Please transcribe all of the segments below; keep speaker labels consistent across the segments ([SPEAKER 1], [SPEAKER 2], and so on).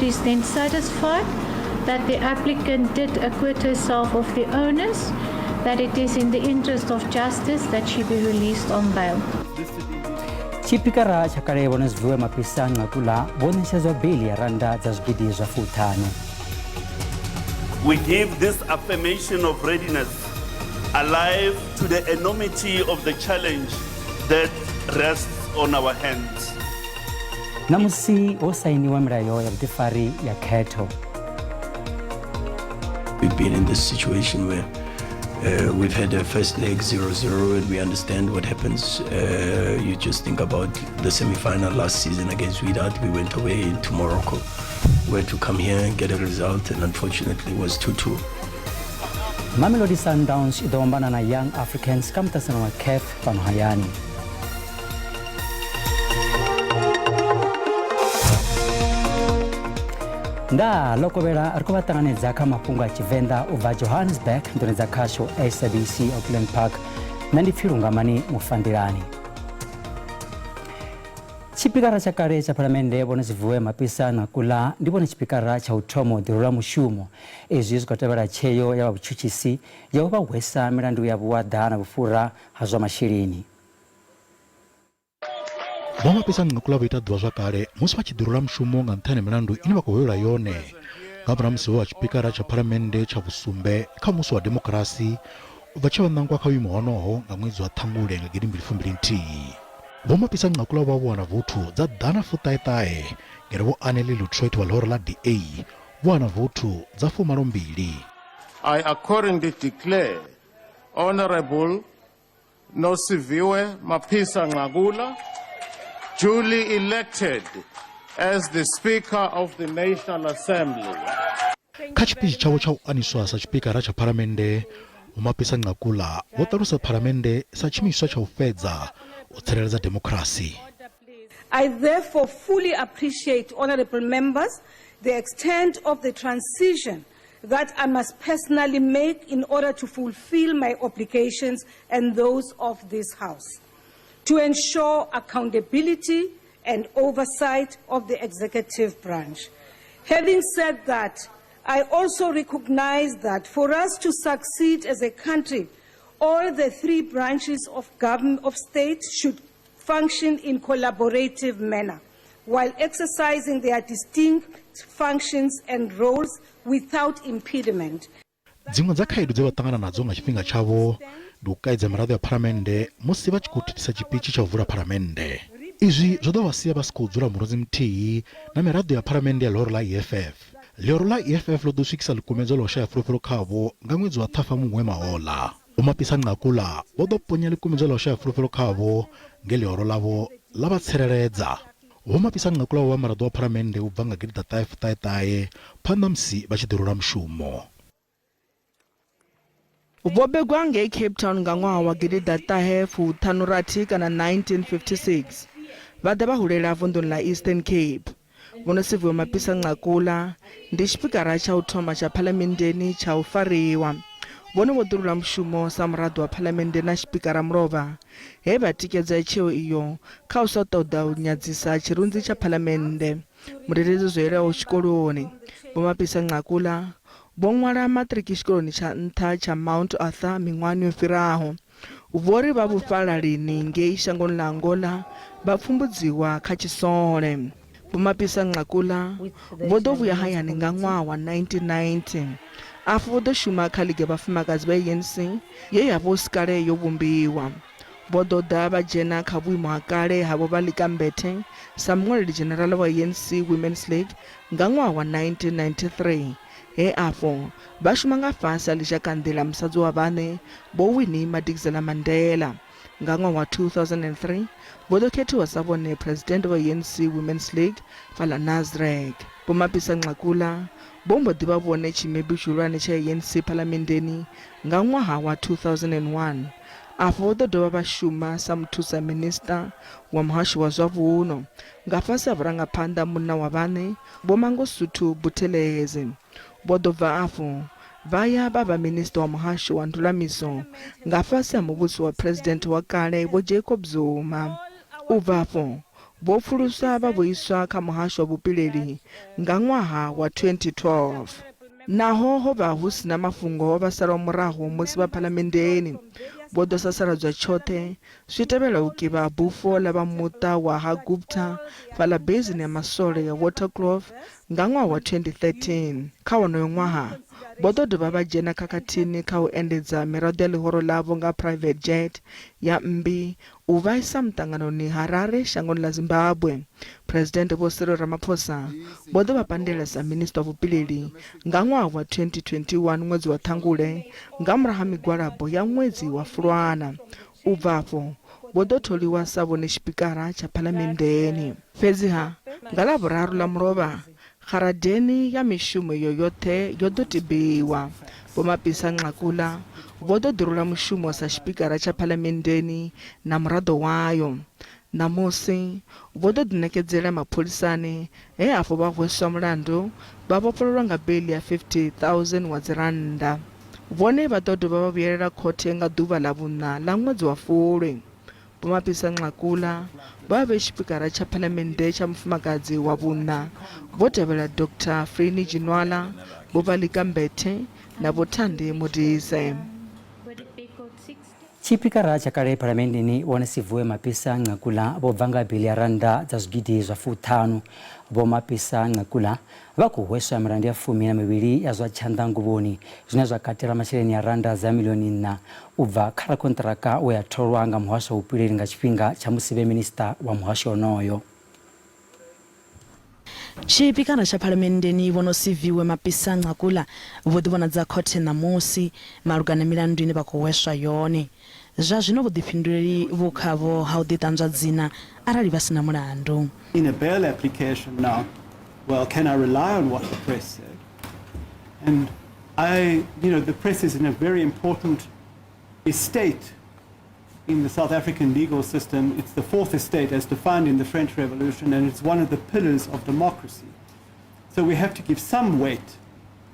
[SPEAKER 1] is then satisfied that the applicant did acquit herself of the onus, that it is in the interest of justice that she be released on bail.
[SPEAKER 2] Tshipikara tsha kale Vho Nosiviwe Mapisa Nqakula vho ṋetshedzwa beili ya rannda dza zwigidi zwa fuṱhanu.
[SPEAKER 3] We give this affirmation of readiness alive to the enormity of the challenge that rests on our hands.
[SPEAKER 2] Ṋamusi ho sainiwa milayo ya vhuḓifari ya khetho.
[SPEAKER 4] We've been in this situation where we've had a first leg 0-0 and we understand what happens. You just think about the semi-final last season against Wydad. We went away to Morocco. We had to come here and get a result, and unfortunately it was 2-2.
[SPEAKER 2] Mamelodi Sundowns i ḓo ombana na Young Africans kha muṱaṱisano wa CAF fhano hayani. Nda lokovhela ri khou vha ṱanganedza kha mafhungo a Tshivenḓa u bva Johannesburg nḓuni dza khasho SABC Auckland Park. Nṋe ndi pfi Lungamani Mufanḓilani. Tshipikara tsha kale tsha Phalamennde Vho Nosiviwe Mapisa Nqakula ndi vhone tshipikara tsha u thoma u ḓirula mushumo. Izwi zwi khou tevhela tsheo ya vha vhutshutshisi ya u vha hwesa milandu ya vhuaḓa na vhufhura ha zwa masheleni.
[SPEAKER 5] Vho Mapisa Nqakula vho ita ḓivhazwakale musi vha tshi ḓirula mushumo nga nṱhani ha milandu ine vha khou hwelelwa yone nga murahu ha musi vho vha tshipikara tsha phalamennde tsha vhusumbe kha muvhuso wa demokirasi u bva tshe vha ṋangwa kha vhuimo honoho nga ṅwedzi wa Ṱhangule nga gidimbili fumbili nthihi. Vho Mapisa Nqakula vho vha vho wana vouthu dza ḓana fuṱahe-ṱahe ngeno Vho Anele Lutroit wa ḽihoro ḽa DA vho wana vouthu dza fumalo mbili.
[SPEAKER 6] I accordingly declare Honourable Nosiviwe Mapisa Nqakula duly elected as the Speaker of the National Assembly.
[SPEAKER 5] Kha tshipitshi tshavho tsha u aniswa sa tshipikara tsha Phalamennde, Vho Mapisa Nqakula vho ṱalusa Phalamennde sa tshiimiswa tsha u fhedza u tsireledza demokirasi.
[SPEAKER 7] I therefore fully appreciate, honourable members, the extent of the transition that I must personally make in order to fulfill my obligations and those of this House, to ensure accountability and oversight of the executive branch. Having said that, I also recognize that for us to succeed as a country, all the three branches of government of state should function in collaborative manner while exercising their distinct functions and roles without impediment.
[SPEAKER 5] Dziṅwe dza khaedu dze vha ṱangana nadzo nga tshifhinga tshavho ndi u kaidza miraḓo ya phalamennde musi vha tshi khou thithisa tshipitshi tsha u vula phalamennde. Izwi zwo ḓo vha sia vha si khou dzula murunzi muthihi na miraḓo ya phalamennde ya ḽihoro ḽa EFF. Ḽihoro ḽa EFF ḽo ḓo swikisa ḽikumedzwa ḽa u shaya fulufhelo khavho nga ṅwedzi wa Ṱhafamuhwe mahoḽa. Vho Mapisa Nqakula vho ḓo ponya ḽikumedzwa ḽa u shaya fulufhelo khavho nge ḽihoro ḽavho ḽa vha tsireledza. Vho Mapisa Nqakula vho vha muraḓo wa phalamennde u bva nga gidiḓaṱahe fuṱahe-ṱahe phanḓa musi vha tshi ḓirula mushumo.
[SPEAKER 8] Vho bebwa ngei Cape Town nga ṅwaha wa gidiḓaṱahe fuṱhanu rathi kana 1956, vha ḓa vha hulela vunḓuni ḽa Eastern Cape. Vho Nosiviwe Mapisa Nqakula ndi tshipikara tsha u thoma tsha phalamenndeni tsha u fariwa. Vhone vho ḓirula mushumo sa muraḓo wa phalamennde na tshipikara mulovha he vha tikedza tsheo iyo kha u sa ṱoḓa u nyadzisa tshirunzi tsha phalamennde. Mudededzi zwo yelaho tshikoloni, Vho Mapisa Nqakula vho ṅwala maṱiriki tshikoloni tsha nṱha tsha Mount Arthur miṅwahani yo fhiraho. Vho ri vha vhufhalalini ngei shangoni ḽa Angola vha pfumbudziwa kha tshisole. Vho Mapisa Nqakula vho ḓo vhuya hayani nga ṅwaha wa 1990. Afho vho ḓo shuma kha Ligi ya Vhafumakadzi vha ANC ye ya vha hu si kale yo vhumbiwa. Vho ḓo ḓa vha dzhena kha vhuimo ha kale ha vhovhaḽikambethe sa muṅwaleli dzhenerala wa ANC Women's League nga ṅwaha wa 1993 he afho Vha shuma nga fhasi ha ḽizhakanḓila musadzi wa vhaṋe Vho Winnie Madikizela-Mandela. Nga ṅwaha wa 2003, vho ḓo khethiwa sa vhone Phresidennde vha ANC Women's League fhaḽa Nasrec. Vho Mapisa-Nqakula vho mbo ḓi vha vhone tshimebi tshihulwane tsha ANC Phalamenndeni nga ṅwaha wa 2001. Afho vho ḓo dovha vha shuma sa muthusa minisiṱa wa muhasho wa zwa vhuno nga fhasi ha vhurangaphanḓa munna wa vhaṋe Vho Mangosuthu Buthelezi. Vho ḓo bva afho vha ya vha vha minisiṱa wa muhasho wa ndulamiso nga fhasi ha muvhuso wa phresidennde wa kale Vho Jacob Zuma. U bva afho, Vho pfuluswa vha vho iswa kha muhasho wa vhupileli nga ṅwaha wa 2012. Naho ho vha hu si na mafhungo o vha salaho murahu musi vha phalamenndeni, vho ḓo sasaladzwa tshoṱhe zwi tevhela u kivha bufho ḽa vha muṱa wa ha Gupta fhaḽa beisini ya maswole ya Waterkloof nga ṅwaha wa 2013. Kha wonoyo ṅwaha, vho ḓo dovha vha dzhena khakhathini kha u endedza miraḓo ya ḽihoro ḽavho nga private jet ya mmbi u vha isa muṱanganoni Harare shangoni ḽa Zimbabwe. Phresidennde Vho Cyril Ramaphosa vho ḓo vha pandela sa Minisiṱa wa Vhupileli nga ṅwaha wa 2021 ṅwedzi wa Ṱhangule nga murahu ha migwalabo ya ṅwedzi wa Fulwana. U bva afho, vho ḓo tholiwa sa vhone tshipikara tsha Phalamenndeni. Fhedziha, nga Ḽavhuraru ḽa mulovha, Garadeni ya mishumo iyo yoṱhe yo ḓo tibiwa. Vho Mapisa-Nqakula vho ḓo ḓirula mushumo sa tshipikara tsha Phalamenndeni na muraḓo wayo. Ṋamusi, vho ḓo ḓiṋekedzela mapholisani he afho vha hweswa mulandu vha vhofhololwa nga beiḽi ya 50,000 wa dzirannda. Vhone vha ḓo dovha vha vhuyelela khothe nga ḓuvha ḽa vhuṋa ḽa ṅwedzi wa Fulwi. Vho Mapisa-Nqakula vha vhe tshipikara tsha phalamennde tsha mufumakadzi wa vhuṋa, vho tevhela Dr Frene Ginwala, Vho Baleka Mbete na Vho Thandi Modise.
[SPEAKER 2] Tshipikara tsha kale phalamenndeni Vho Nosiviwe Mapisa-Nqakula vho bva nga biḽi ya rannda dza zwigidi zwa fuṱhanu. Vho Mapisa-Nqakula Vha khou hweswa milandu ya 12 ya zwa tshanḓa nguvhoni, zwine zwa katela masheleni a rannda dza miḽioni nṋa u bva kha rakhonṱiraka we a tholwa nga muhasho wa vhupileli nga tshifhinga tsha musi vhe minisiṱa wa muhasho onoyo.
[SPEAKER 9] Tshipikara tsha Phalamenndeni Vho Nosiviwe Mapisa-Nqakula vho ḓivhonadza khothe ṋamusi malugana na milandu ine vha khou hweswa yone. Zwa zwino vhuḓifhinduleli vhu khavho ha u ḓiṱanzwa dzina arali vha si na mulandu.
[SPEAKER 10] In a bail application now, well, can I rely on what the press said? And I, you know, the press is in a very important estate in the South African legal system. It's the fourth estate as defined in the French Revolution, and it's one of the pillars of democracy. So we have to give some weight,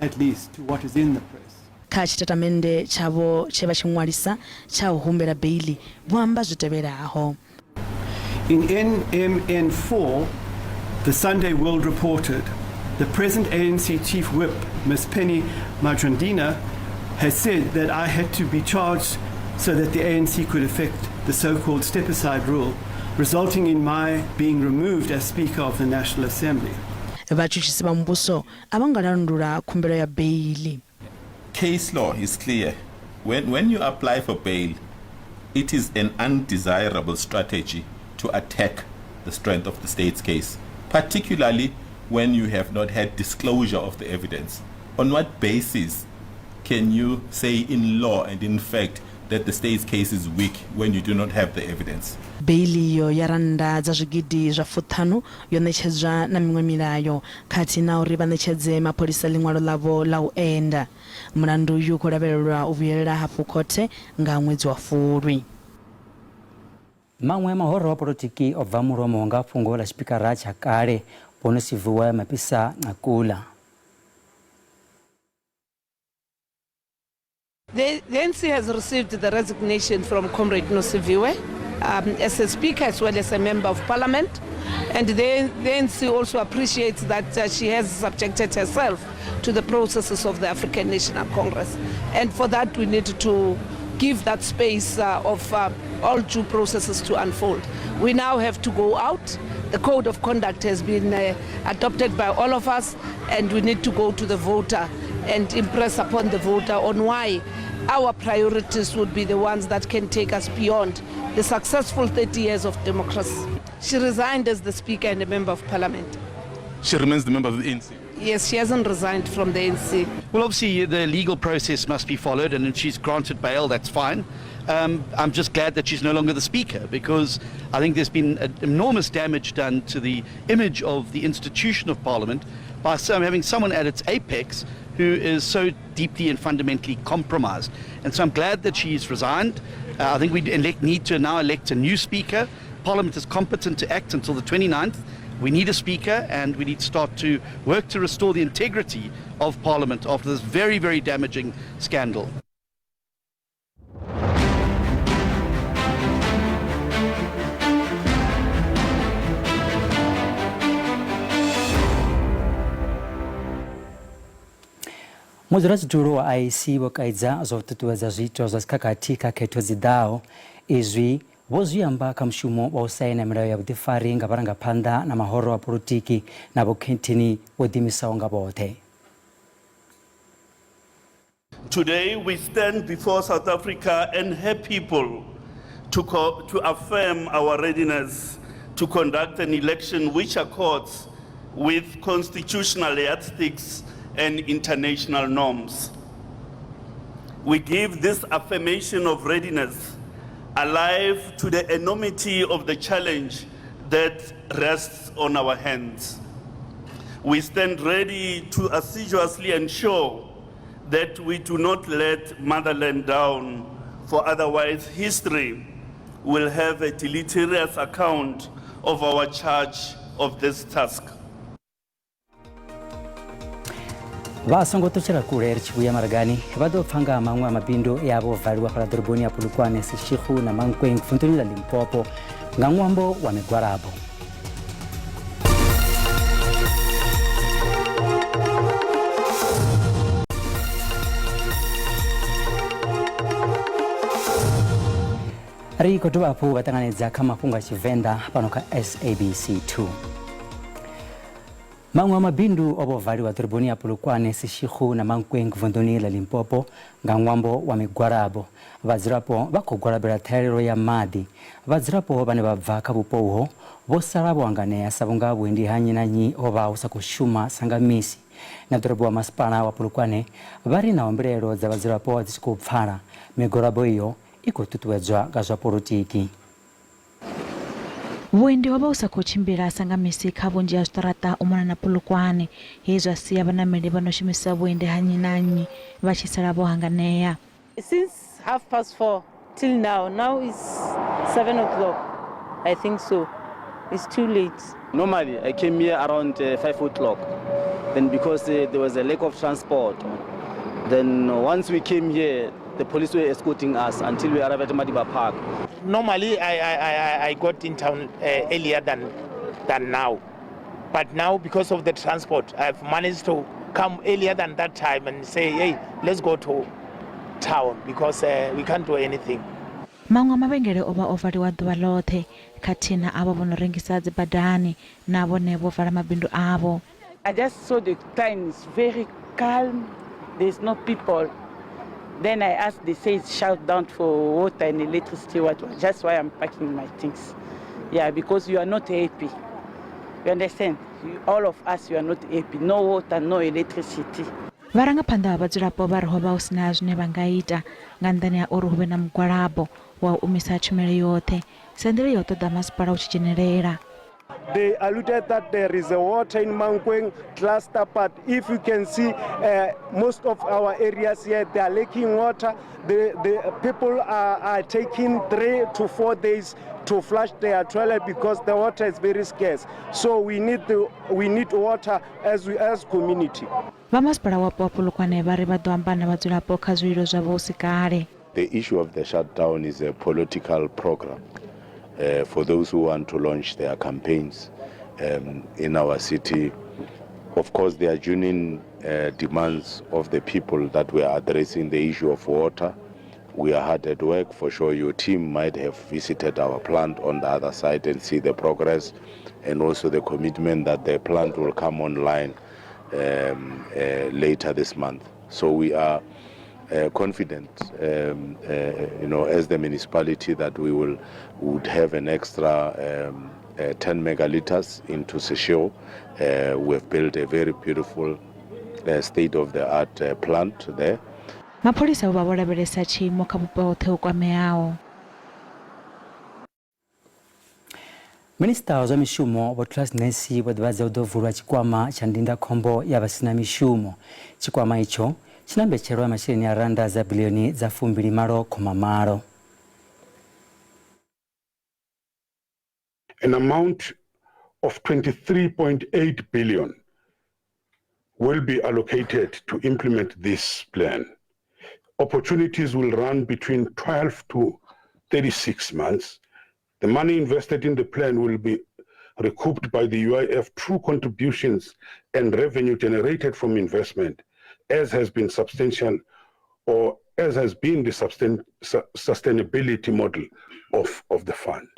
[SPEAKER 10] at least, to what is in the press.
[SPEAKER 9] Kha tshitatamennde tshavho tshe vha tshi ṅwalisa tsha u humbela beiḽi, vho amba zwi tevhelaho.
[SPEAKER 10] In NMN4, the Sunday World reported, the present ANC chief whip, Ms Penny Majodina, has said that I had to be charged so that the ANC could effect the so-called step-aside rule, resulting in my being removed as Speaker of the National Assembly.
[SPEAKER 9] Vhatshutshisi vha muvhuso a vho ngo landula khumbelo ya beiḽi.
[SPEAKER 11] Case law is clear. When, when you apply for bail, it is an undesirable strategy to attack the strength of the state's case, particularly when you have not had disclosure of the evidence. On what basis can you say in law and in fact that the state's case is weak when you do not have the evidence?
[SPEAKER 9] Beiḽi iyo ya rannda dza zwigidi zwa fuṱhanu yo ṋetshedzwa na miṅwe milayo khathihi na uri vha ṋetshedze mapholisa ḽiṅwalo ḽavho ḽa u enda. Mulandu uyu u khou lavhelelwa u vhuyelela hafhu khothe nga ṅwedzi wa Fulwi.
[SPEAKER 2] Maṅwe mahoro a polotiki o bva mulomo nga fhungo ḽa tshipikara tsha kale Vho Nosiviwe Mapisa-Nqakula.
[SPEAKER 12] The, the ANC has received the resignation from Comrade Nosiviwe as a speaker as well as a member of parliament. And the, the ANC also appreciates that she has subjected herself to the processes of the African National Congress. And for that, we need to give that space of all due processes to unfold. We now have to go out. The code of conduct has been adopted by all of us, and we need to go to the voter and impress upon the voter on why our priorities would be the ones that can take us beyond the successful 30 years of democracy. She resigned as the Speaker and a Member of Parliament.
[SPEAKER 11] She remains the member of the ANC?
[SPEAKER 12] Yes, she hasn't resigned from the ANC.
[SPEAKER 13] Well, obviously, the legal process must be followed, and if she's granted bail, that's fine. I'm just glad that she's no longer the Speaker, because I think there's been enormous damage done to the image of the institution of Parliament by having someone at its apex who is so deeply and fundamentally compromised. And so I'm glad that she's resigned. I think we need to now elect a new Speaker. Parliament is competent to act until the 29th. We need a Speaker, and we need to start to work to restore the integrity of Parliament after this very, very damaging scandal.
[SPEAKER 2] Mudzulatshidulo wa IEC vho kaidza zwa u ṱuṱuwedza zwiito zwa dzikhakhathi kha khetho dzi ḓaho. Izwi vho zwi amba kha mushumo wa u saina milayo ya vhuḓifari nga vharangaphanḓa na mahoro a polotiki na vhokhetheni vho ḓiimisaho nga vhoṱhe.
[SPEAKER 3] Today we stand before South Africa and her people to, to affirm our readiness to conduct an election which accords with constitutional yardsticks and international norms. We give this affirmation of readiness alive to the enormity of the challenge that rests on our hands. We stand ready to assiduously ensure that we do not let motherland down, for otherwise history will have a deleterious account of our charge of this task.
[SPEAKER 2] Vha songo ṱutshela kule ri tshi vhuya maragani vha ḓo pfa nga maṅwe a mabindu e a vho valiwa fhaḽa ḓoroboni ya Polokwane, Seshego na Mankweng vunḓuni ḽa Limpopo nga ṅwambo wa migwalabo. Ri khou dovha hafhu vha ṱanganedza kha mafhungo a Tshivenḓa fhano kha SABC 2. Maṅwe a mabindu o vho valiwa ḓoroboni ya Polokwane, Seshego na Mankweng vunḓuni ḽa Limpopo nga ṅwambo wa migwalabo. Vhadzulapo vha khou gwalabela ṱhahelelo ya maḓi. Vhadzulapo vhane vha bva kha vhupo uho vho sala vho hanganea sa vhunga vhuendi ha nnyi na nnyi ho vha hu sa khou shuma sa nga misi. Na ḓorobo wa masipala wa Polokwane vha ri naho mbilaelo dza vhadzulapo dzi tshi khou pfala, migwalabo iyo i khou ṱuṱuwedzwa nga zwa polotiki.
[SPEAKER 9] Vhuendi ho vha hu sa khou tshimbila sa nga misi kha vhunzhi ha zwiṱaraṱa u mona na Polokwane, he zwa sia vhanameli vha no shumisa vhuendi ha nnyi na nnyi vha tshi sala vho hanganea.
[SPEAKER 14] Since half past four till now, now it's 7 o'clock, I think so, it's too late.
[SPEAKER 15] Normally I came here around 5 o'clock, then because there was a lack of transport, then once we came here, the police were escorting us until we arrived at Madiba Park.
[SPEAKER 16] Normally I got in town earlier than now, but now because of the transport, I've managed to come earlier than that time and say, hey, let's go to town because we can't do anything.
[SPEAKER 9] Maṅwe a mavhengele o vha o valiwa ḓuvha ḽoṱhe khathihi na avho vho no rengisa dzibadani na vhone vho vala mabindu avho.
[SPEAKER 17] I just saw the town is very calm, there's no people. Then I asked, they say it's shut down for water and electricity, what, that's why I'm packing my things. Yeah, because you are not happy. You understand? You, all of us, you are not happy. No water, no electricity.
[SPEAKER 9] Vharangaphanḓa vha vhadzulapo vha ri ho vha hu si na zwine vha nga ita nga nnḓani ha uri hu vhe na mugwalabo wa u umisa tshumelo yoṱhe sa nḓila ya u ṱoḓa masipala u tshi dzhenelela.
[SPEAKER 6] They alluded that there is a water in Mankweng cluster, but if you can see most of our areas here, they are lacking water. The people are taking 3 to 4 days to flush their toilet because the water is very scarce. So we need water as community.
[SPEAKER 9] Vha masipala wapo wa Polokwane vha ri vha ḓo amba na vhadzulapo kha zwililo zwavho hu si kale.
[SPEAKER 18] The issue of the shutdown is a political program for those who want to launch their campaigns in our city. Of course, there are genuine demands of the people that we are addressing the issue of water. We are hard at work. For sure, your team might have visited our plant on the other side and see the progress and also the commitment that the plant will come online later this month. So we are confident, as the municipality that we would have an extra 10 megaliters into Seshego. We have built a very beautiful state-of-the-art plant there.
[SPEAKER 9] Mapholisa vho vha vho lavhelesa tshiimo kha vhupo hoṱhe ho kwameaho.
[SPEAKER 2] Minisiṱa wa zwa mishumo Vho Thulas Nxesi vho ḓivhadza u ḓo vulwa tshikwama tsha ndindakhombo ya vhasina mishumo. Tshikwama itsho tshi na mbetshelwa ya masheleni a rannda dza biḽioni dza 28.8.
[SPEAKER 6] An amount of 23.8 billion will be allocated to implement this plan. Opportunities will run between 12 to 36 months. The money invested in the plan will be recouped by the UIF through contributions and revenue generated from investment,
[SPEAKER 19] as has been substantial or as has been the sustainability model of, of the fund.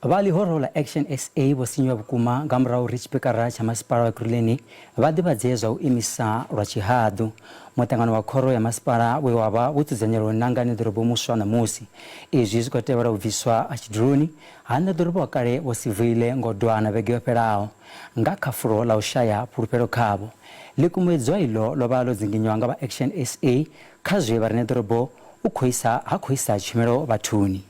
[SPEAKER 2] Vha ḽihoro ḽa Action SA vho sinyuwa vhukuma nga murahu uri tshipikara tsha masipala wa Ekurhuleni vha ḓivhadze zwa u imisa lwa tshihaḓu muṱangano wa khoro ya masipala we wa vha wo dzudzanyelwa u nanga ṋeḓorobo muswa ṋamusi. Izwi zwi khou tevhela u bviswa ha tshiduloni ha ṋeḓorobo wa kale Vho Sivuyile Ngodwana vhege yo fhelaho nga kha fulo ḽa u shaya fhulufhelo khavho. Ḽikumedzwa iḽo ḽo vha ḽo dzinginywa nga vha Action SA kha zwe vha ri ṋeḓorobo u khou isa ha khou isa tshumelo vhathuni.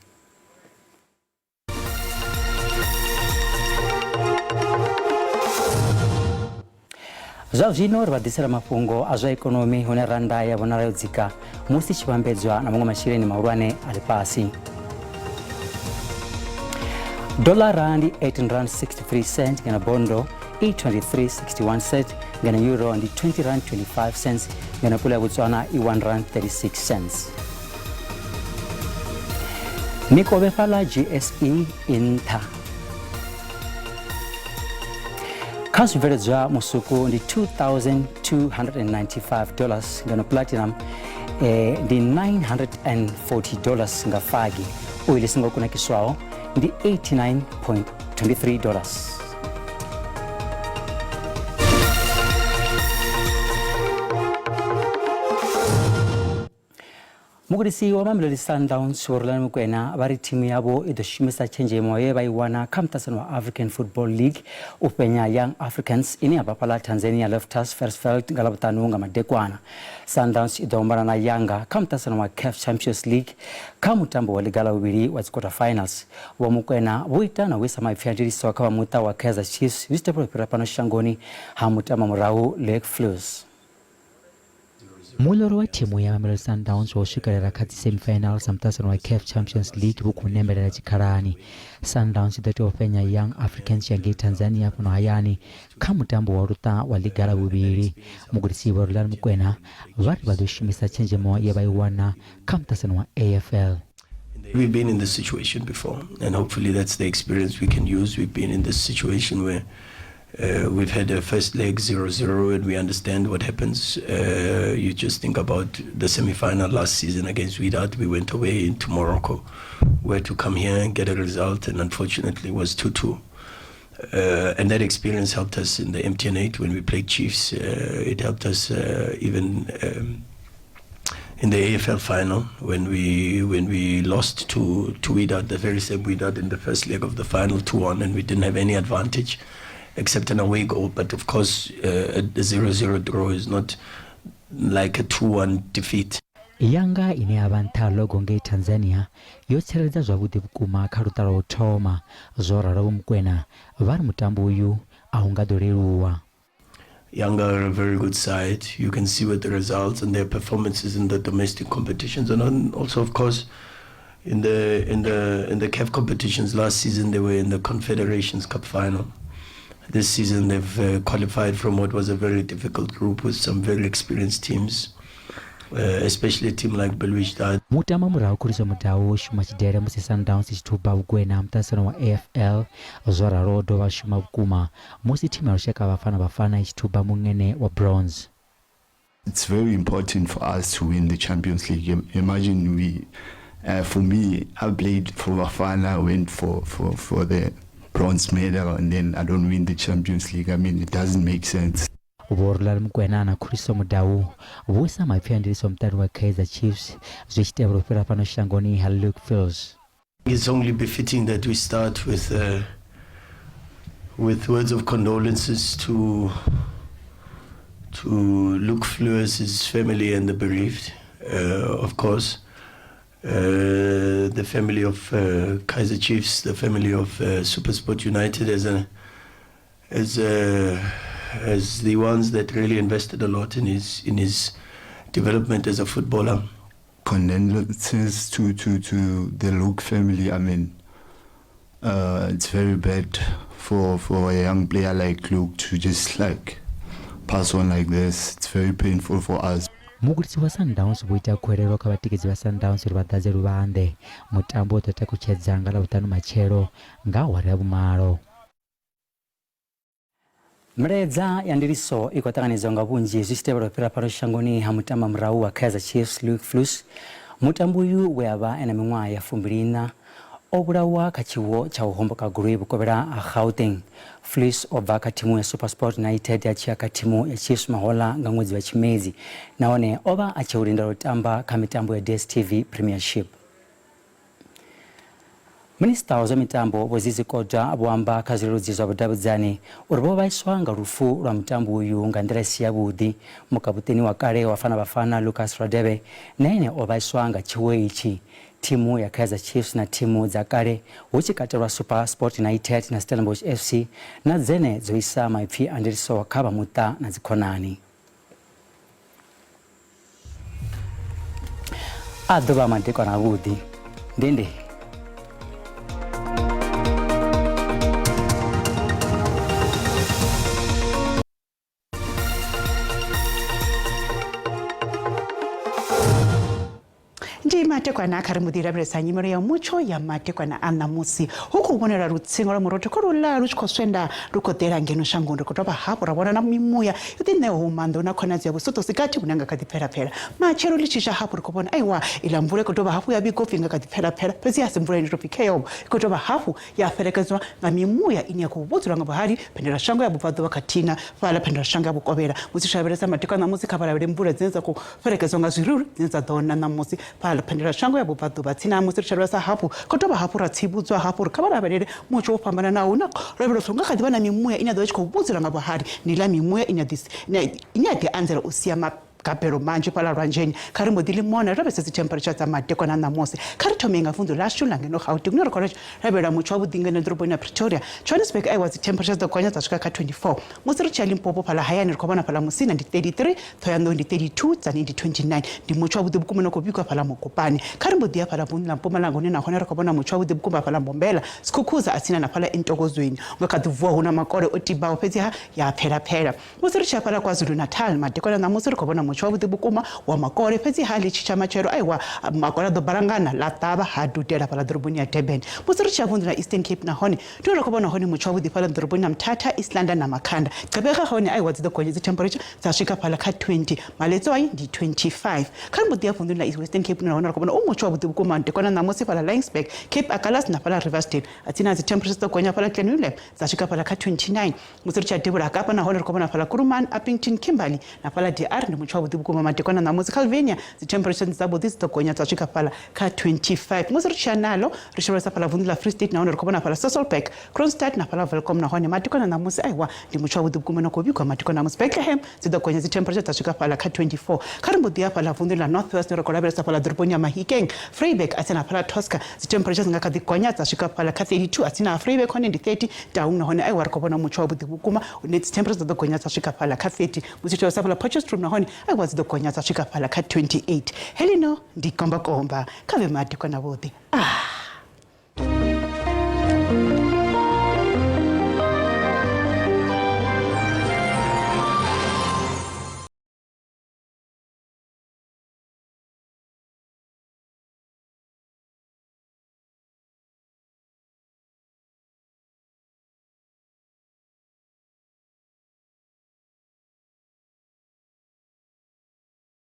[SPEAKER 2] Zwa zwino ri vha ḓisela mafhungo a zwa ikonomi hune rannda ya vhonala yo dzika musi i tshi vhambedzwa na maṅwe masheleni mahulwane a ḽifhasi. Dolara ndi 18 rand 63 cent ngeno bondo i 23.61 cent ngeno euro ndi 20 rand 25 cents ngeno pula ya Botswana i 1 rand 36 cents. Mikovhe fhaḽa GSE i nṱha. Kha zwibveledzwa musuku ndi 2295 dollars ngeno platinum eh, ndi 940 dollars nga fagi. Oil i songo kunakiswaho ndi 89.23 dollars. Mugudisi wa Mamelodi Sundowns Vho Rulani Mokwena vha ri thimu yavho i ḓo shumisa tshenzhemo ye vha i wana kha muṱaṱisano wa African Football League u fhenya Young Africans ine ya vha fhaḽa Tanzania Loftus Versfeld nga Ḽavhuṱanu nga madekwana. Sundowns i ḓo ombana na Yanga kha muṱaṱisano wa CAF Champions League kha mutambo wa ḽiga ḽa vhuvhili wa dzi-quarter-finals. Vho Mokwena vho ita na u isa maipfi a ndiliso kha vha muṱa wa Kaizer Chiefs zwi tshi tevhela u fhira fhano shangoni ha mutamba murahu Luke Fleurs. Muloro wa thimu ya Mamelodi Sundowns wa u swikelela kha dzi semi-final sa muṱaṱisano wa CAF Champions League vhu khou nembelela tshikhalani. Sundowns i ḓo tea u fhenya Young Africans ya ngei Tanzania fhano hayani kha mutambo wa luṱa wa ḽiga ḽa vhuvhili. Mugudisi Vho Rulani Mokwena vha ri vha ḓo shumisa tshenzhemo ye vha i wana kha muṱaṱisano wa AFL.
[SPEAKER 4] We've been in this situation before, and hopefully that's the experience we can use. We've been in this situation where Uh, we've had a first leg 0-0 and we understand what happens. You just think about the semi-final last season against Wydad. We went away into Morocco. We had to come here and get a result, and unfortunately it was 2-2. And that experience helped us in the MTN8 when we played Chiefs. It helped us even in the AFL final when we lost to Wydad, the very same Wydad in the first leg of the final 2-1, and we didn't have any advantage except an away goal. But of course, a 0-0 draw is not like a 2-1 defeat.
[SPEAKER 2] Yanga ine ya vha nṱha ha ḽogo ngei Tanzania yo tsireledza zwavhuḓi vhukuma kha luṱa lwa u thoma, zwo ralo Vho Mokwena vha ri mutambo uyu a u nga ḓo leluwa.
[SPEAKER 4] Yanga are a very good side. You can see with the results and their performances in the domestic competitions, and also, of course, in the CAF competitions. Last season they were in the Confederations Cup final. This season they've qualified from what was a very difficult group with some very experienced teams, especially a team like Belouizdad.
[SPEAKER 2] Mutamba murahu Khuliso Mudau o shuma tshidele musi Sundowns i tshi thuba vhugwena muṱaṱisano wa AFL. Zwo ralo o dovha a shuma vhukuma musi thimu ya lushaka Bafana Bafana i tshi thuba muṅene wa bronze.
[SPEAKER 20] It's very important for us to win the Champions League. Imagine for me, I played for Bafana, went for the bronze medal, and then I don't win the Champions League. I mean, it doesn't make sense.
[SPEAKER 2] Vho Rulani Mokwena na Khuliso Mudau vho isa maipfi a ndiliso muṱani wa Kaizer Chiefs zwi tshi tevhela u fhira fhano shangoni ha Luke Fleurs.
[SPEAKER 4] It's only befitting that we start with words of condolences to Luke Fleurs, his family, and the bereaved. Of course, the family of Kaizer Chiefs, the family of SuperSport United, as the ones that really invested a lot in his development as a footballer.
[SPEAKER 20] Condolences to the Luke family. I mean, it's very bad for a young player like Luke to just like pass on like this. It's very painful for us.
[SPEAKER 2] Mugudisi wa Sundowns vho ita khuwelelo kha vhatikedzi vha Sundowns uri vha ḓadze luvhanḓe. Mutambo u ḓo takutshedza nga Ḽavhuṱanu matshelo nga awara ya vhumalo. Milaedza ya ndiliso i khou ṱanganedzwa nga vhunzhi zwi tshi tevhela u fhira fhano shangoni ha mutamba murahu wa Kaizer Chiefs Luke Flus. Mutambi uyu we a vha e na miṅwaha ya 24 o vhulawa kha tshiwo tsha u homboka goloi vhukovhela ha Gauteng. Flus o bva kha thimu ya SuperSport United a tshi ya kha thimu ya Chiefs mahoḽa nga ṅwedzi wa Tshimedzi nahone o vha a tshi u lindela u tamba kha mitambo ya DStv Premiership. Minisiṱa wa zwa mitambo Vho Zizi Kodwa vho amba kha zwileludzi zwa vhudavhidzani uri vho vhaiswa nga lufu lwa mutambi uyu nga nḓila i si yavhuḓi. Mukapuṱeni wa kale wa Bafana Bafana Lucas Radebe na ene o vhaiswa nga tshiwo itshi. Thimu ya Kaizer Chiefs na thimu dza kale hu tshi katelwa SuperSport United na Stellenbosch FC na dzene dzo isa maipfi a ndiliso kha vha muṱa na dzikhonani. A ḓo vha madekwana avhuḓi. Ndende.
[SPEAKER 21] Ndi matekwana kha ri mbo ḓi lavhelesa nyimelo ya mutsho ya matekwana a ṋamusi. Hu khou vhonala lutsinga lwa murotho kho luḽa lu tshi khou swenda lu khou ḓela ngeno shangoni. Ri khou dovha hafhu ra vhona na mimuya yo ḓi ṋeaho maanḓa hu na khonadzeo ya vhusuṱo si gathi vhune nga kha ḓi pfela-pfela. Matshelo ḽi tshi tsha hafhu ri khou vhona aiwa iḽa mvula i khou dovha hafhu ya vhigwa upfhi i nga kha ḓi pfela-pfela fhedzi a si mvula ine tou pfhi kheyo i khou dovha hafhu ya fhelekedzwa nga mimuya ine ya khou vhudzula nga vhuhali phendelashango ya vhubvaḓuvha khathihi na fhaḽa phendelashango ya vhukovhela. Musi tshi lavhelesa madekwana ṋamusi kha vha lavhelele mvula dzine dza khou fhelekedzwa nga zwirulu dzine dza ḓo na ṋamusi fhaḽa phendelashango ya vhubvaḓuvha tsini ha musi ri tshi lavhelesa hafhu kho dovha hafhu ra tsivhudzwa hafhu uri kha vha lavhelele mutsho wo fhambananaho hu na lavheleswa hu nga kha ḓi vha na mimuya ine ya ḓo vha i tshi khou vhudzula nga vhuhali ndi iḽa mimuya ine ya ḓi anzela u sia gabelo manzhi fhaḽa lwanzheni. Kha ri mbo ḓi ḽi mona ri lavhelese dzi temperature dza madekwana a ṋamusi. Kha ri thome nga vunḓu ḽashu ḽa ngeno Gauteng hune ri khou lavhelela mutsho wavhuḓi ngeno ḓoroboni ya Pretoria. Johannesburg aiwa dzi temperature dzo gonya dza swika kha 24. Musi ri tshi ya Limpopo fhaḽa hayani ri khou vhona fhaḽa Musina ndi 33, Thohoyandou ndi 32, Tzaneen ndi 29. Ndi mutsho wavhuḓi vhukuma une wa khou vhigwa fhaḽa Mokopane. Kha ri mbo ḓi ya fhaḽa vunḓu ḽa Mpumalanga hune nahone ri khou vhona mutsho wavhuḓi vhukuma fhaḽa Mbombela, Skukuza, Atsina na fhaḽa Entokozweni. Hu nga kha ḓi vuwa hu na makole o tibaho fhedziha ya pfela-pfela. Musi ri tshi ya fhaḽa KwaZulu-Natal, madekwana ṋamusi ri khou vhona mutsho wavhuḓi vhukuma wa makole, fhedzi ha ḽi tshi tsha matshelo aiwa makole a ḓo balangana ḽa ṱavha ha dudela fhaḽa ḓoroboni ya Durban. Musi ri tshi ya vunḓu ḽa Eastern Cape nahone ndi hune ra khou vhona hone mutsho wavhuḓi fhaḽa ḓoroboni ya Mthatha, East London na Makhanda. Gqeberha hone aiwa dzi ḓo gonya dzi temperature dza swika fhaḽa kha 20, Maletswai ndi 25. Kha ri mbo ḓi ya vunḓuni ḽa Western Cape nahone ra khou vhona u mutsho wavhuḓi vhukuma madekwana ṋamusi fhaḽa Laingsburg, Cape Agulhas na fhaḽa Riversdale. Atsina dzi temperature dzi ḓo gonya fhaḽa Clanwilliam dza swika fhaḽa kha 29. Musi ri tshi ya devhula ha Kapa nahone ri khou vhona fhaḽa Kuruman, Upington, Kimberley na fhaḽa DR ndi mutsho wavhuḓi vhukuma madekwana ṋamusi. Calvinia dzi temperature ndi dzavhuḓi dzi ḓo gonya dza swika fhaḽa kha 25. Musi ri tshi ya naḽo ri tshi lavhelesa fhaḽa vunḓu ḽa Free State nahone ri khou vhona fhaḽa Sasolburg, Kroonstad na fhaḽa Welkom nahone madekwana ṋamusi aiwa ndi mutsho wavhuḓi vhukuma une wa khou vhigwa madekwana ṋamusi. Bethlehem dzi ḓo gonya dzi temperature dza swika fhaḽa kha 24. Kha ri mbo ḓi ya fhaḽa vunḓuni ḽa North West ri khou lavhelesa fhaḽa ḓoroboni ya Mahikeng, Vryburg a tsini na fhaḽa Tosca dzi temperature dzi nga kha ḓi gonya dza swika fhaḽa kha 32 a tsini ha Vryburg hone ndi 30 Taung nahone aiwa ri khou vhona mutsho wavhuḓi vhukuma une dzi temperature dza ḓo gonya dza swika fhaḽa kha 30 musi tshi lavhelesa fhaḽa Potchefstroom nahone aiwa dzi ḓo gonya dza swika fhaḽa kha 28. Heḽino ndi kombakomba kha vhe madekwana vhuḓi. Ah.